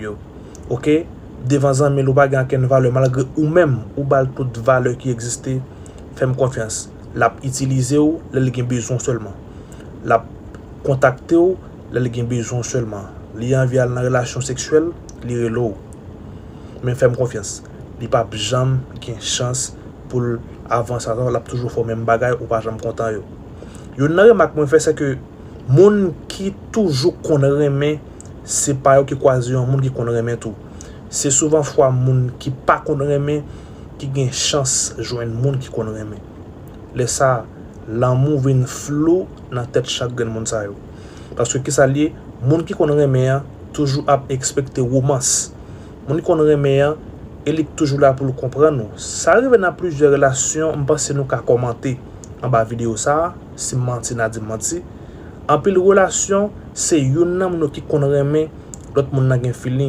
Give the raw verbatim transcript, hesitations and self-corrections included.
yo. Oke? Devan zanmi l ou pa gen okenn valè, malgre ou menm ou ba l tout valè ki egziste. Fè m konfyans. L ap itilize w lè l gen bezwen w sèlman. L ap kontakte w lè l gen bezwen w sèlman. Li anvi al nan relasyon seksyèl, li rele w. Men fè m konfyans. Li p ap janm gen chans pou l avanse atò, l ap toujou fè w menm bagay, ou pa janm kontan yo. Youn nan remak mwen fè, se ke moun ki toujou konn renmen, se pa yo ki kwaze yon moun ki konn renmen tou. Se souvan fwa moun ki pa konn renmen ki gen chans jwenn moun ki konn renmen. Lè sa, lanmou vin flou nan tèt chak grenn moun sa yo. Paske kisa l ye? Moun ki konn renmen an toujou ap ekspekte womans. Moun ki konn renmen an, e li k toujou la pou l konprann ou. Sa rive nan plizyè relasyon, m panse nou ka kòmante anba videyo sa a, si m manti, n a di m manti. Anpil relasyon, se youn nan moun yo ki konn renmen, lòt moun nan gen feeling.